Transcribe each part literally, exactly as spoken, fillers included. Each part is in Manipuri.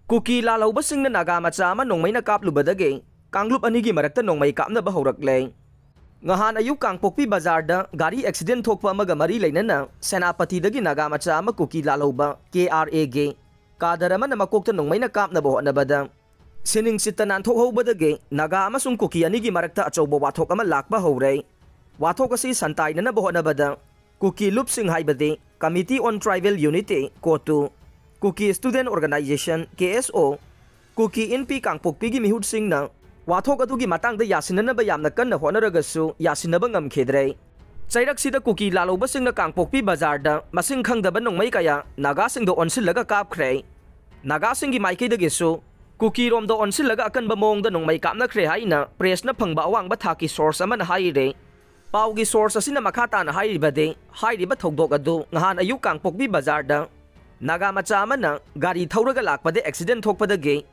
ꯀꯨꯀꯤ ꯂꯥꯜꯍꯧꯕꯁꯤꯡꯅ ꯅꯥꯒꯥ ꯃꯆꯥ ꯑꯃ ꯅꯣꯡꯃꯩꯅ ꯀꯥꯞꯂꯨꯕꯗꯒꯤ ꯀꯥꯡꯂꯨꯞ ꯑꯅꯤꯒꯤ ꯃꯔꯛꯇ ꯅꯣꯡꯃꯩ ꯀꯥꯞꯅꯕ ꯍꯧꯔꯛꯂꯦ꯫ ꯉꯍꯥꯟ ꯑꯌꯨꯛ ꯀꯥꯡꯄꯣꯛꯄꯤ ꯕꯖꯥꯔꯗ ꯒꯥꯔꯤ ꯑꯦꯛꯁꯤꯗꯦꯟ ꯊꯣꯛꯄ ꯑꯃꯒ ꯃꯔꯤ ꯂꯩꯅꯅ ꯁꯦꯅꯥꯄꯇꯤꯗꯒꯤ ꯅꯥꯒꯥ ꯃꯆꯥ ꯑꯃ ꯀꯨꯀꯤ ꯂꯥꯜꯍꯧꯕ ꯀꯦ ꯑꯥꯔ ꯑꯦꯒꯤ ꯀꯥꯗꯔ ꯑꯃꯅ ꯃꯀꯣꯛꯇ ꯅꯣꯡꯃꯩꯅ ꯀꯥꯞꯅꯕ ꯍꯣꯠꯅꯕꯗ ꯁꯤꯅꯤꯡ ꯆꯤꯠꯇ ꯅꯥꯟꯊꯣꯛꯍꯧꯕꯗꯒꯤ ꯅꯥꯒꯥ ꯑꯃꯁꯨꯡ ꯀꯨꯀꯤ ꯑꯅꯤꯒꯤ ꯃꯔꯛꯇ ꯑꯆꯧꯕ ꯋꯥꯊꯣꯛ ꯑꯃ ꯂꯥꯛꯄ ꯍꯧꯔꯦ꯫ ꯋꯥꯊꯣꯛ ꯑꯁꯤ ꯁꯟꯇꯥꯏꯅꯅꯕ ꯍꯣꯠꯅꯕꯗ ꯀꯨꯀꯤ ꯂꯨꯞꯁꯤꯡ ꯍꯥꯏꯕꯗꯤ Committee on Tribal Unity, ꯀꯣꯇꯨ, Kuki Student Organization, ꯀꯦ ꯑꯦꯁ ꯑꯣ, ꯀꯨꯀꯤ ꯏꯟꯄꯤ ꯀꯥꯡꯄꯣꯛꯄꯤꯒꯤ ꯃꯤꯍꯨꯠꯁꯤꯡꯅ ꯋꯥꯊꯣꯛ ꯑꯗꯨꯒꯤ ꯃꯇꯥꯡꯗ ꯌꯥꯁꯤꯟꯅꯅꯕ ꯌꯥꯝꯅ ꯀꯟꯅ ꯍꯣꯠꯅꯔꯒꯁꯨ ꯌꯥꯁꯤꯟꯅꯕ ꯉꯝꯈꯤꯗ꯭ꯔꯦ꯫ ꯆꯩꯔꯛꯁꯤꯗ ꯀꯨꯀꯤ ꯂꯥꯜꯍꯧꯕꯁꯤꯡꯅ ꯀꯥꯡꯄꯣꯛꯄꯤ ꯕꯖꯥꯔꯗ ꯃꯁꯤꯡ ꯈꯪꯗꯕ ꯅꯣꯡꯃꯩ ꯀꯌꯥ ꯅꯥꯒꯥꯁꯤꯡꯗ ꯑꯣꯟꯁꯤꯜꯂꯒ ꯀꯥꯞꯈ꯭ꯔꯦ꯫ ꯅꯥꯒꯥꯁꯤꯡꯒꯤ ꯃꯥꯏꯀꯩꯗꯒꯤꯁꯨ ꯀꯨꯀꯤꯔꯣꯝꯗ ꯑꯣꯟꯁꯤꯜꯂꯒ ꯑꯀꯟꯕ ꯃꯑꯣꯡꯗ ꯅꯣꯡꯃꯩ ꯀꯥꯞꯅꯈ꯭ꯔꯦ ꯍꯥꯏꯅ ꯄ꯭ꯔꯦꯁꯅ ꯐꯪꯕ ꯑꯋꯥꯡꯕ ꯊꯥꯛꯀꯤ ꯁꯣꯔꯁ ꯑꯃꯅ ꯍꯥꯏꯔꯦ꯫ ꯄꯥꯎꯒꯤ ꯁꯣꯔꯁ ꯑꯁꯤꯅ ꯃꯈꯥ ꯇꯥꯅ ꯍꯥꯏꯔꯤꯕꯗꯤ, ꯍꯥꯏꯔꯤꯕ ꯊꯧꯗꯣꯛ ꯑꯗꯨ ꯉꯍꯥꯟ ꯑꯌꯨꯛ ꯀꯥꯡꯄꯣꯛꯄꯤ ꯕꯖꯥꯔꯗ ꯅꯥꯒꯥ ꯃꯆꯥ ꯑꯃꯅ ꯒꯥꯔꯤ ꯊꯧꯔꯒ ꯂꯥꯛꯄꯗ ꯑꯦꯛꯁꯤꯗꯦꯟ ꯊꯣꯛꯄꯗꯒꯤ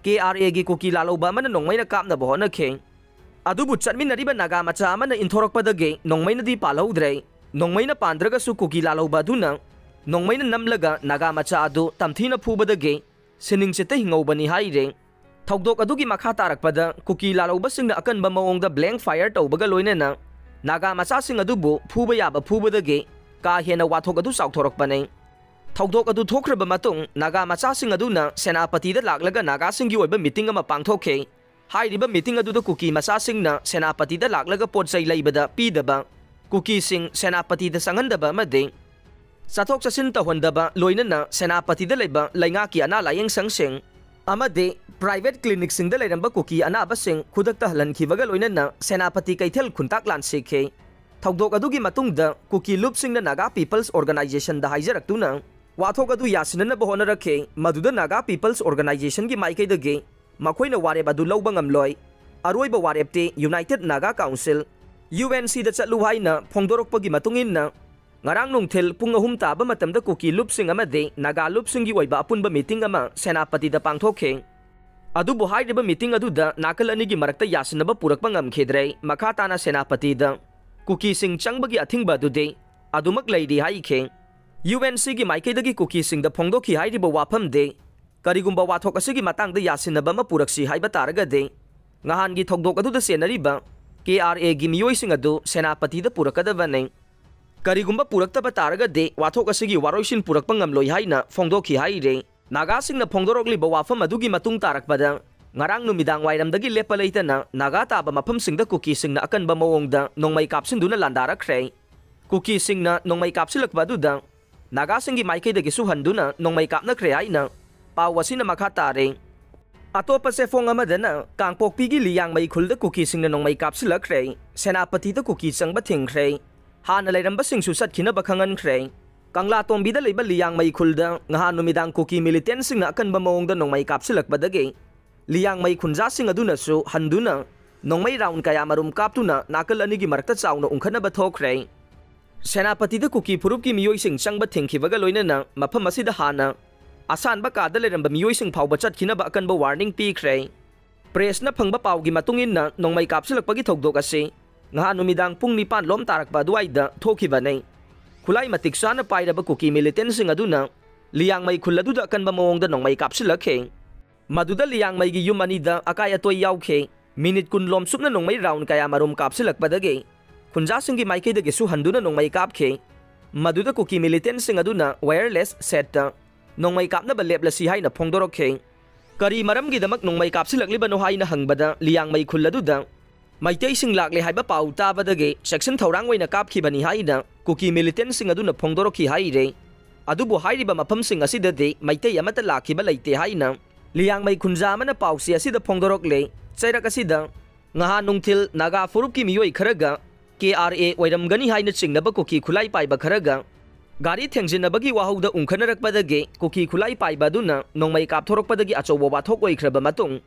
ꯀꯦ ꯑꯥꯔ ꯑꯦꯒꯤ ꯀꯨꯀꯤ ꯂꯥꯜꯍꯧꯕ ꯑꯃꯅ ꯅꯣꯡꯃꯩꯅ ꯀꯥꯞꯅꯕ ꯍꯣꯠꯅꯈꯤ꯫ ꯑꯗꯨꯕꯨ ꯆꯠꯃꯤꯟꯅꯔꯤꯕ ꯅꯥꯒꯥ ꯃꯆꯥ ꯑꯃꯅ ꯏꯟꯊꯣꯔꯛꯄꯗꯒꯤ ꯅꯣꯡꯃꯩꯅꯗꯤ ꯄꯥꯜꯍꯧꯗ꯭ꯔꯦ꯫ ꯅꯣꯡꯃꯩꯅ ꯄꯥꯟꯗ꯭ꯔꯒꯁꯨ ꯀꯨꯀꯤ ꯂꯥꯜꯍꯧꯕ ꯑꯗꯨꯅ ꯅꯣꯡꯃꯩꯅ ꯅꯝꯂꯒ ꯅꯥꯒꯥ ꯃꯆꯥ ꯑꯗꯨ ꯇꯝꯊꯤꯅ ꯐꯨꯕꯗꯒꯤ ꯁꯤꯅꯤꯡꯆꯤꯠꯇ ꯍꯤꯡꯍꯧꯕꯅꯤ ꯍꯥꯏꯔꯦ꯫ ꯊꯧꯗꯣꯛ ꯑꯗꯨꯒꯤ ꯃꯈꯥ ꯇꯥꯔꯛꯄꯗ ꯀꯨꯀꯤ ꯂꯥꯜꯍꯧꯕꯁꯤꯡꯅ ꯑꯀꯟꯕ ꯃꯑꯣꯡꯗ ꯕ꯭ꯂꯦꯡ ꯐꯥꯌꯔ ꯇꯧꯕꯒ ꯂꯣꯏꯅꯅ ꯅꯥꯒꯥ ꯃꯆꯥꯁꯤꯡ ꯑꯗꯨꯕꯨ ꯐꯨꯕ ꯌꯥꯕ ꯐꯨꯕꯗꯒꯤ ꯀꯥ ꯍꯦꯟꯅ ꯋꯥꯊꯣꯛ ꯑꯗꯨ ꯆꯥꯎꯊꯣꯔꯛꯄꯅꯤ꯫ ꯊꯧꯗꯣꯛ ꯑꯗꯨ ꯊꯣꯛꯈ꯭ꯔꯕ ꯃꯇꯨꯡ ꯅꯥꯒꯥ ꯃꯆꯥꯁꯤꯡ ꯑꯗꯨꯅ ꯁꯦꯅꯥꯄꯇꯤꯗ ꯂꯥꯛꯂꯒ ꯅꯥꯒꯥꯁꯤꯡꯒꯤ ꯑꯣꯏꯕ ꯃꯤꯇꯤꯡ ꯑꯃ ꯄꯥꯡꯊꯣꯛꯈꯤ꯫ ꯍꯥꯏꯔꯤꯕ ꯃꯤꯇꯤꯡ ꯑꯗꯨꯗ ꯀꯨꯀꯤ ꯃꯆꯥꯁꯤꯡꯅ ꯁꯦꯅꯥꯄꯇꯤꯗ ꯂꯥꯛꯂꯒ ꯄꯣꯠ ꯆꯩ ꯂꯩꯕꯗ ꯄꯤꯗꯕ, ꯀꯨꯀꯤꯁꯤꯡ ꯁꯦꯅꯥꯄꯇꯤꯗ ꯆꯪꯍꯟꯗꯕ ꯑꯃꯗꯤ ꯆꯠꯊꯣꯛ ꯆꯠꯁꯤꯟ ꯇꯧꯍꯟꯗꯕ, ꯂꯣꯏꯅꯅ ꯁꯦꯅꯥꯄꯇꯤꯗ ꯂꯩꯕ ꯂꯩꯉꯥꯛꯀꯤ ꯑꯅꯥ ꯂꯥꯌꯦꯡ ꯁꯪꯁꯤꯡ ꯑꯃꯗꯤ ꯄ꯭ꯔꯥꯏꯚꯦꯠ ꯀ꯭ꯂꯤꯅꯤꯛꯁꯤꯡꯗ ꯂꯩꯔꯝꯕ ꯀꯨꯀꯤ ꯑꯅꯥꯕꯁꯤꯡ ꯈꯨꯗꯛꯇ ꯍꯜꯍꯟꯈꯤꯕꯒ ꯂꯣꯏꯅꯅ ꯁꯦꯅꯥꯄꯇꯤ ꯀꯩꯊꯦꯜ ꯈꯨꯟꯇꯥꯛ ꯂꯥꯟꯁꯤꯈꯤ꯫ ꯊꯧꯗꯣꯛ ꯑꯗꯨꯒꯤ ꯃꯇꯨꯡꯗ ꯀꯨꯀꯤ ꯂꯨꯞꯁꯤꯡꯅ ꯅꯥꯒꯥ ꯄꯤꯄꯜꯁ ꯑꯣꯔꯒꯅꯥꯏꯖꯦꯁꯟꯗ ꯍꯥꯏꯖꯔꯛꯇꯨꯅ ꯋꯥꯊꯣꯛ ꯑꯗꯨ ꯌꯥꯁꯤꯟꯅꯅꯕ ꯍꯣꯠꯅꯔꯛꯈꯤ꯫ ꯃꯗꯨꯗ ꯅꯥꯒꯥ ꯄꯤꯄꯜꯁ ꯑꯣꯔꯒꯅꯥꯏꯖꯦꯁꯟꯒꯤ ꯃꯥꯏꯀꯩꯗꯒꯤ ꯃꯈꯣꯏꯅ ꯋꯥꯔꯦꯞ ꯑꯗꯨ ꯂꯧꯕ ꯉꯝꯂꯣꯏ꯫ ꯑꯔꯣꯏꯕ ꯋꯥꯔꯦꯞꯇꯤ united Naga council, U N ꯁꯤꯗ ꯆꯠꯂꯨ ꯍꯥꯏꯅ ꯐꯣꯡꯗꯣꯔꯛꯄꯒꯤ ꯃꯇꯨꯡ ꯏꯟꯅ ꯉꯔꯥꯡ ꯅꯨꯡꯊꯤꯜ ꯄꯨꯡ ꯑꯍꯨꯝ ꯇꯥꯕ ꯃꯇꯝꯗ ꯀꯨꯀꯤ ꯂꯨꯞꯁꯤꯡ ꯑꯃꯗꯤ ꯅꯥꯒꯥ ꯂꯨꯞꯁꯤꯡꯒꯤ ꯑꯣꯏꯕ ꯑꯄꯨꯟꯕ ꯃꯤꯇꯤꯡ ꯑꯃ ꯁꯦꯅꯥꯄꯇꯤꯗ ꯄꯥꯡꯊꯣꯛꯈꯤ꯫ ꯑꯗꯨꯕꯨ ꯍꯥꯏꯔꯤꯕ ꯃꯤꯇꯤꯡ ꯑꯗꯨꯗ ꯅꯥꯀꯜ ꯑꯅꯤꯒꯤ ꯃꯔꯛꯇ ꯌꯥꯁꯤꯟꯅꯕ ꯄꯨꯔꯛꯄ ꯉꯝꯈꯤꯗ꯭ꯔꯦ꯫ ꯃꯈꯥ ꯇꯥꯅ ꯁꯦꯅꯥꯄꯇꯤꯗ ꯀꯨꯀꯤꯁꯤꯡ ꯆꯪꯕꯒꯤ ꯑꯊꯤꯡꯕ ꯑꯗꯨꯗꯤ ꯑꯗꯨꯃꯛ ꯂꯩꯔꯤ ꯍꯥꯏꯈꯤ꯫ ꯌꯨ ꯑꯦꯟ ꯁꯤꯒꯤ ꯃꯥꯏꯀꯩꯗꯒꯤ ꯀꯨꯀꯤꯁꯤꯡꯗ ꯐꯣꯡꯗꯣꯛꯈꯤ ꯍꯥꯏꯔꯤꯕ ꯋꯥꯐꯝꯗꯤ ꯀꯔꯤꯒꯨꯝꯕ ꯋꯥꯊꯣꯛ ꯑꯁꯤꯒꯤ ꯃꯇꯥꯡꯗ ꯌꯥꯁꯤꯟꯅꯕ ꯑꯃ ꯄꯨꯔꯛꯁꯤ ꯍꯥꯏꯕ ꯇꯥꯔꯒꯗꯤ, ꯉꯍꯥꯟꯒꯤ ꯊꯧꯗꯣꯛ ꯑꯗꯨꯗ ꯆꯦꯟꯅꯔꯤꯕ ꯀꯦ ꯑꯥꯔ ꯑꯦꯒꯤ ꯃꯤꯑꯣꯏꯁꯤꯡ ꯑꯗꯨ ꯁꯦꯅꯥꯄꯇꯤꯗ ꯄꯨꯔꯛꯀꯗꯕꯅꯤ꯫ ꯀꯔꯤꯒꯨꯝꯕ ꯄꯨꯔꯛꯇꯕ ꯇꯥꯔꯒꯗꯤ ꯋꯥꯊꯣꯛ ꯑꯁꯤꯒꯤ ꯋꯥꯔꯣꯏꯁꯤꯟ ꯄꯨꯔꯛꯄ ꯉꯝꯂꯣꯏ ꯍꯥꯏꯅ ꯐꯣꯡꯗꯣꯛꯈꯤ ꯍꯥꯏꯔꯤ꯫ ꯅꯥꯒꯥꯁꯤꯡꯅ ꯐꯣꯡꯗꯣꯔꯛꯂꯤꯕ ꯋꯥꯐꯝ ꯑꯗꯨꯒꯤ ꯃꯇꯨꯡ ꯇꯥꯔꯛꯄꯗ, ꯉꯔꯥꯡ ꯅꯨꯃꯤꯗꯥꯡ ꯋꯥꯏꯔꯝꯗꯒꯤ ꯂꯦꯞꯄ ꯂꯩꯇꯅ ꯅꯥꯒꯥ ꯇꯥꯕ ꯃꯐꯝꯁꯤꯡꯗ ꯀꯨꯀꯤꯁꯤꯡꯅ ꯑꯀꯟꯕ ꯃꯑꯣꯡꯗ ꯅꯣꯡꯃꯩ ꯀꯥꯞꯁꯤꯟꯗꯨꯅ ꯂꯥꯟꯗꯥꯔꯛꯈ꯭ꯔꯦ꯫ ꯀꯨꯀꯤꯁꯤꯡꯅ ꯅꯣꯡꯃꯩ ꯀꯥꯞꯁꯤꯜꯂꯛꯄ ꯑꯗꯨꯗ ꯅꯥꯒꯥꯁꯤꯡꯒꯤ ꯃꯥꯏꯀꯩꯗꯒꯤꯁꯨ ꯍꯟꯗꯨꯅ ꯅꯣꯡꯃꯩ ꯀꯥꯞꯅꯈ꯭ꯔꯦ ꯍꯥꯏꯅ ꯄꯥꯎ ꯑꯁꯤꯅ ꯃꯈꯥ ꯇꯥꯔꯦ꯫ ꯑꯇꯣꯞꯄ ꯆꯦꯐꯣꯡ ꯑꯃꯗꯅ ꯀꯥꯡꯄꯣꯛꯄꯤꯒꯤ ꯂꯤꯌꯥꯡꯃꯩ ꯈꯨꯜꯗ ꯀꯨꯀꯤꯁꯤꯡꯅ ꯅꯣꯡꯃꯩ ꯀꯥꯞꯁꯤꯜꯂꯛꯈ꯭ꯔꯦ꯫ ꯁꯦꯅꯥꯄꯇꯤꯗ ꯀꯨꯀꯤ ꯆꯪꯕ ꯊꯤꯡꯈ꯭ꯔꯦ꯫ ꯍꯥꯟꯅ ꯂꯩꯔꯝꯕꯁꯤꯡꯁꯨ ꯆꯠꯈꯤꯅꯕ ꯈꯪꯍꯟꯈ꯭ꯔꯦ꯫ ꯀꯪꯂꯥꯇꯣꯝꯕꯤꯗ ꯂꯩꯕ ꯂꯤꯌꯥꯡꯃꯩ ꯈꯨꯜꯗ ꯉꯍꯥꯟ ꯅꯨꯃꯤꯗꯥꯡ ꯀꯨꯀꯤ ꯃꯤꯂꯤꯇꯦꯟꯁꯤꯡꯅ ꯑꯀꯟꯕ ꯃꯑꯣꯡꯗ ꯅꯣꯡꯃꯩ ꯀꯥꯞꯁꯤꯜꯂꯛꯄꯗꯒꯤ ꯂꯤꯌꯥꯡꯃꯩ ꯈꯨꯟꯖꯥꯁꯤꯡ ꯑꯗꯨꯅꯁꯨ ꯍꯟꯗꯨꯅ ꯅꯣꯡꯃꯩ ꯔꯥꯎꯟ ꯀꯌꯥꯃꯔꯨꯝ ꯀꯥꯞꯇꯨꯅ ꯅꯥꯀꯜ ꯑꯅꯤꯒꯤ ꯃꯔꯛꯇ ꯆꯥꯎꯅ ꯎꯪꯈꯠꯅꯕ ꯊꯣꯛꯈ꯭ꯔꯦ꯫ ꯁꯦꯅꯥꯄꯇꯤꯗ ꯀꯨꯀꯤ ꯐꯨꯔꯨꯞꯀꯤ ꯃꯤꯑꯣꯏꯁꯤꯡ ꯆꯪꯕ ꯊꯤꯡꯈꯤꯕꯒ ꯂꯣꯏꯅꯅ ꯃꯐꯝ ꯑꯁꯤꯗ ꯍꯥꯟꯅ ꯑꯁꯥꯟꯕ ꯀꯥꯗ ꯂꯩꯔꯝꯕ ꯃꯤꯑꯣꯏꯁꯤꯡ ꯐꯥꯎꯕ ꯆꯠꯈꯤꯅꯕ ꯑꯀꯟꯕ ꯋꯥꯔꯅꯤꯡ ꯄꯤꯈ꯭ꯔꯦ꯫ ꯄ꯭ꯔꯦꯁꯅ ꯐꯪꯕ ꯄꯥꯎꯒꯤ ꯃꯇꯨꯡ ꯏꯟꯅ, ꯅꯣꯡꯃꯩ ꯀꯥꯞꯁꯤꯜꯂꯛꯄꯒꯤ ꯊꯧꯗꯣꯛ ꯑꯁꯤ ꯉꯍꯥꯟ ꯅꯨꯃꯤꯗꯥꯡ ꯄꯨꯡ ꯅꯤꯄꯥꯟ ꯂꯣꯝ ꯇꯥꯔꯛꯄ ꯑꯗꯨꯋꯥꯏꯗ ꯊꯣꯛꯈꯤꯕꯅꯤ꯫ ꯈꯨꯠꯂꯥꯏ ꯃꯇꯤꯛ ꯆꯥꯅ ꯄꯥꯏꯔꯕ ꯀꯨꯀꯤ ꯃꯤꯂꯤꯇꯦꯟꯁꯤꯡ ꯑꯗꯨꯅ ꯂꯤꯌꯥꯡꯃꯩ ꯈꯨꯜ ꯑꯗꯨꯗ ꯑꯀꯟꯕ ꯃꯑꯣꯡꯗ ꯅꯣꯡꯃꯩ ꯀꯥꯞꯁꯤꯜꯂꯛꯈꯤ꯫ ꯃꯗꯨꯗ ꯂꯤꯌꯥꯡꯃꯩꯒꯤ ꯌꯨꯝ ꯑꯅꯤꯗ ꯑꯀꯥꯏ ꯑꯇꯣꯏ ꯌꯥꯎꯈꯤ꯫ ꯃꯤꯅꯤꯠ ꯀꯨꯟ ꯂꯣꯝ ꯁꯨꯞꯅ ꯅꯣꯡꯃꯩ ꯔꯥꯎꯟ ꯀꯌꯥꯃꯔꯨꯝ ꯀꯥꯞꯁꯤꯜꯂꯛꯄꯗꯒꯤ ꯈꯨꯟꯖꯥꯁꯤꯡꯒꯤ ꯃꯥꯏꯀꯩꯗꯒꯤꯁꯨ ꯍꯟꯗꯨꯅ ꯅꯣꯡꯃꯩ ꯀꯥꯞꯈꯤ꯫ ꯃꯗꯨꯗ ꯀꯨꯀꯤ ꯃꯤꯂꯤꯇꯦꯟꯁꯤꯡ ꯑꯗꯨꯅ ꯋꯥꯌꯔꯂꯦꯁ ꯁꯦꯠꯇ ꯅꯣꯡꯃꯩ ꯀꯥꯞꯅꯕ ꯂꯦꯞꯂꯁꯤ ꯍꯥꯏꯅ ꯐꯣꯡꯗꯣꯔꯛꯈꯤ꯫ ꯀꯔꯤ ꯃꯔꯝꯒꯤꯗꯃꯛ ꯅꯣꯡꯃꯩ ꯀꯥꯞꯁꯤꯜꯂꯛꯂꯤꯕꯅꯣ ꯍꯥꯏꯅ ꯍꯪꯕꯗ, ꯂꯤꯌꯥꯡꯃꯩ ꯈꯨꯜ ꯑꯗꯨꯗ ꯃꯩꯇꯩꯁꯤꯡ ꯂꯥꯛꯂꯦ ꯍꯥꯏꯕ ꯄꯥꯎ ꯇꯥꯕꯗꯒꯤ ꯆꯦꯛꯁꯤꯟ ꯊꯧꯔꯥꯡ ꯑꯣꯏꯅ ꯀꯥꯞꯈꯤꯕꯅꯤ ꯍꯥꯏꯅ ꯀꯨꯀꯤ ꯃꯤꯂꯤꯇꯦꯟꯁꯤꯡ ꯑꯗꯨꯅ ꯐꯣꯡꯗꯣꯔꯛꯈꯤ ꯍꯥꯏꯔꯦ꯫ ꯑꯗꯨꯕꯨ ꯍꯥꯏꯔꯤꯕ ꯃꯐꯝꯁꯤꯡ ꯑꯁꯤꯗꯗꯤ ꯃꯩꯇꯩ ꯑꯃꯠꯇ ꯂꯥꯛꯈꯤꯕ ꯂꯩꯇꯦ ꯍꯥꯏꯅ ꯂꯤꯌꯥꯡꯃꯩ ꯈꯨꯟꯖꯥ ꯑꯃꯅ ꯄꯥꯎꯆꯦ ꯑꯁꯤꯗ ꯐꯣꯡꯗꯣꯔꯛꯂꯦ꯫ ꯆꯩꯔꯛ ꯑꯁꯤꯗ ꯉꯍꯥꯟ ꯅꯨꯡꯊꯤꯜ ꯅꯥꯒꯥ ꯐꯨꯔꯨꯞꯀꯤ ꯃꯤꯑꯣꯏ ꯈꯔꯒ ꯀꯦ ꯑꯥꯔ ꯑꯦ ꯑꯣꯏꯔꯝꯒꯅꯤ ꯍꯥꯏꯅ ꯆꯤꯡꯅꯕ ꯀꯨꯀꯤ ꯈꯨꯠꯂꯥꯏ ꯄꯥꯏꯕ ꯈꯔꯒ ꯒꯥꯔꯤ ꯊꯦꯡꯖꯤꯟꯅꯕꯒꯤ ꯋꯥꯍꯧꯗ ꯎꯪꯈꯠꯅꯔꯛꯄꯗꯒꯤ ꯀꯨꯀꯤ ꯈꯨꯠꯂꯥꯏ ꯄꯥꯏꯕ ꯑꯗꯨꯅ ꯅꯣꯡꯃꯩ ꯀꯥꯞꯊꯣꯔꯛꯄꯗꯒꯤ ꯑꯆꯧꯕ ꯋꯥꯊꯣꯛ ꯑꯣꯏꯈ꯭ꯔꯕ ꯃꯇꯨꯡ,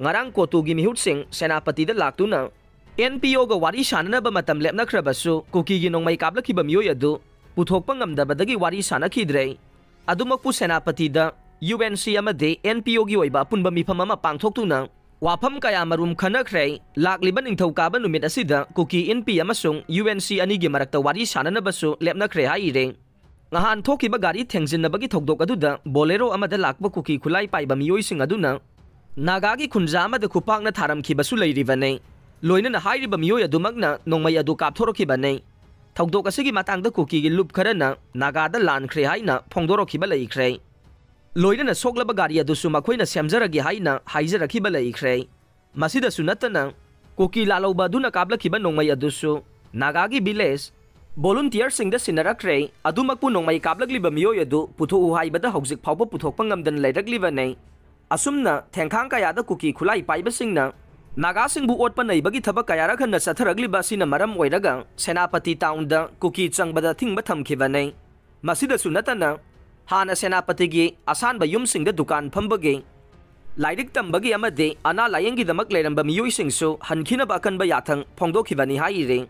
ꯉꯔꯥꯡ ꯀꯣꯇꯨꯒꯤ ꯃꯤꯍꯨꯠꯁꯤꯡ ꯁꯦꯅꯥꯄꯇꯤꯗ ꯂꯥꯛꯇꯨꯅ ꯑꯦꯟ ꯄꯤ ꯑꯣꯒ ꯋꯥꯔꯤ ꯁꯥꯅꯅꯕ ꯃꯇꯝ ꯂꯦꯞꯅꯈ꯭ꯔꯕꯁꯨ, ꯀꯨꯀꯤꯒꯤ ꯅꯣꯡꯃꯩ ꯀꯥꯞꯂꯛꯈꯤꯕ ꯃꯤꯑꯣꯏ ꯑꯗꯨ ꯄꯨꯊꯣꯛꯄ ꯉꯝꯗꯕꯗꯒꯤ ꯋꯥꯔꯤ ꯁꯥꯅꯈꯤꯗ꯭ꯔꯦ꯫ ꯑꯗꯨꯃꯛꯄꯨ ꯁꯦꯅꯥꯄꯇꯤꯗ ꯌꯨ ꯑꯦꯟ ꯁꯤ ꯑꯃꯗꯤ ꯑꯦꯟ ꯄꯤ ꯑꯣꯒꯤ ꯑꯣꯏꯕ ꯑꯄꯨꯟꯕ ꯃꯤꯐꯝ ꯑꯃ ꯄꯥꯡꯊꯣꯛꯇꯨꯅ ꯋꯥꯐꯝ ꯀꯌꯥꯃꯔꯨꯝ ꯈꯟꯅꯈ꯭ꯔꯦ꯫ ꯂꯥꯛꯂꯤꯕ ꯅꯤꯡꯊꯧꯀꯥꯕ ꯅꯨꯃꯤꯠ ꯑꯁꯤꯗ ꯀꯨꯀꯤ ꯏꯟ ꯄꯤ ꯑꯃꯁꯨꯡ ꯌꯨ ꯑꯦꯟ ꯁꯤ ꯑꯅꯤꯒꯤ ꯃꯔꯛꯇ ꯋꯥꯔꯤ ꯁꯥꯅꯅꯕꯁꯨ ꯂꯦꯞꯅꯈ꯭ꯔꯦ ꯍꯥꯏꯔꯦ꯫ ꯉꯍꯥꯟ ꯊꯣꯛꯈꯤꯕ ꯒꯥꯔꯤ ꯊꯦꯡꯖꯤꯟꯅꯕꯒꯤ ꯊꯧꯗꯣꯛ ꯑꯗꯨꯗ ꯕꯣꯂꯦꯔꯣ ꯑꯃꯗ ꯂꯥꯛꯄ ꯀꯨꯀꯤ ꯈꯨꯠꯂꯥꯏ ꯄꯥꯏꯕ ꯃꯤꯑꯣꯏꯁꯤꯡ ꯑꯗꯨꯅ ꯅꯥꯒꯥꯒꯤ ꯈꯨꯟꯖꯥ ꯑꯃꯗ ꯈꯨꯄꯥꯛꯅ ꯊꯥꯔꯝꯈꯤꯕꯁꯨ ꯂꯩꯔꯤꯕꯅꯤ꯫ ꯂꯣꯏꯅꯅ ꯍꯥꯏꯔꯤꯕ ꯃꯤꯑꯣꯏ ꯑꯗꯨꯃꯛꯅ ꯅꯣꯡꯃꯩ ꯑꯗꯨ ꯀꯥꯞꯊꯣꯔꯛꯈꯤꯕꯅꯤ꯫ ꯊꯧꯗꯣꯛ ꯑꯁꯤꯒꯤ ꯃꯇꯥꯡꯗ ꯀꯨꯀꯤꯒꯤ ꯂꯨꯞ ꯈꯔꯅ ꯅꯥꯒꯥꯗ ꯂꯥꯟꯈ꯭ꯔꯦ ꯍꯥꯏꯅ ꯐꯣꯡꯗꯣꯔꯛꯈꯤꯕ ꯂꯩꯈ꯭ꯔꯦ꯫ ꯂꯣꯏꯅꯅ ꯁꯣꯛꯂꯕ ꯒꯥꯔꯤ ꯑꯗꯨꯁꯨ ꯃꯈꯣꯏꯅ ꯁꯦꯝꯖꯔꯒꯦ ꯍꯥꯏꯅ ꯍꯥꯏꯖꯔꯛꯈꯤꯕ ꯂꯩꯈ꯭ꯔꯦ꯫ ꯃꯁꯤꯗꯁꯨ ꯅꯠꯇꯅ, ꯀꯨꯀꯤ ꯂꯥꯜꯍꯧꯕ ꯑꯗꯨꯅ ꯀꯥꯞꯂꯛꯈꯤꯕ ꯅꯣꯡꯃꯩ ꯑꯗꯨꯁꯨ ꯅꯥꯒꯥꯒꯤ ꯚꯤꯂꯦꯖ ꯚꯣꯂꯨꯟꯇꯤꯌꯔꯁꯤꯡꯗ ꯁꯤꯟꯅꯔꯛꯈ꯭ꯔꯦ꯫ ꯑꯗꯨꯃꯛꯄꯨ ꯅꯣꯡꯃꯩ ꯀꯥꯞꯂꯛꯂꯤꯕ ꯃꯤꯑꯣꯏ ꯑꯗꯨ ꯄꯨꯊꯣꯛꯎ ꯍꯥꯏꯕꯗ ꯍꯧꯖꯤꯛ ꯐꯥꯎꯕ ꯄꯨꯊꯣꯛꯄ ꯉꯝꯗꯅ ꯂꯩꯔꯛꯂꯤꯕꯅꯤ꯫ ꯑꯁꯨꯝꯅ ꯊꯦꯡꯈꯥꯡ ꯀꯌꯥꯗ ꯀꯨꯀꯤ ꯈꯨꯠꯂꯥꯏ ꯄꯥꯏꯕꯁꯤꯡꯅ ꯅꯥꯒꯥꯁꯤꯡꯕꯨ ꯑꯣꯠꯄ ꯅꯩꯕꯒꯤ ꯊꯕꯛ ꯀꯌꯥꯔꯛ ꯍꯟꯅ ꯆꯠꯊꯔꯛꯂꯤꯕ ꯑꯁꯤꯅ ꯃꯔꯝ ꯑꯣꯏꯔꯒ ꯁꯦꯅꯥꯄꯇꯤ ꯇꯥꯎꯟꯗ ꯀꯨꯀꯤ ꯆꯪꯕꯗ ꯑꯊꯤꯡꯕ ꯊꯝꯈꯤꯕꯅꯤ꯫ ꯃꯁꯤꯗꯁꯨ ꯅꯠꯇꯅ, ꯍꯥꯟꯅ ꯁꯦꯅꯥꯄꯇꯤꯒꯤ ꯑꯁꯥꯟꯕ ꯌꯨꯝꯁꯤꯡꯗ ꯗꯨꯀꯥꯟ ꯐꯝꯕꯒꯤ, ꯂꯥꯏꯔꯤꯛ ꯇꯝꯕꯒꯤ ꯑꯃꯗꯤ ꯑꯅꯥ ꯂꯥꯌꯦꯡꯒꯤꯗꯃꯛ ꯂꯩꯔꯝꯕ ꯃꯤꯑꯣꯏꯁꯤꯡꯁꯨ ꯍꯟꯈꯤꯅꯕ ꯑꯀꯟꯕ ꯌꯥꯊꯪ ꯐꯣꯡꯗꯣꯛꯈꯤꯕꯅꯤ ꯍꯥꯏꯔꯤ꯫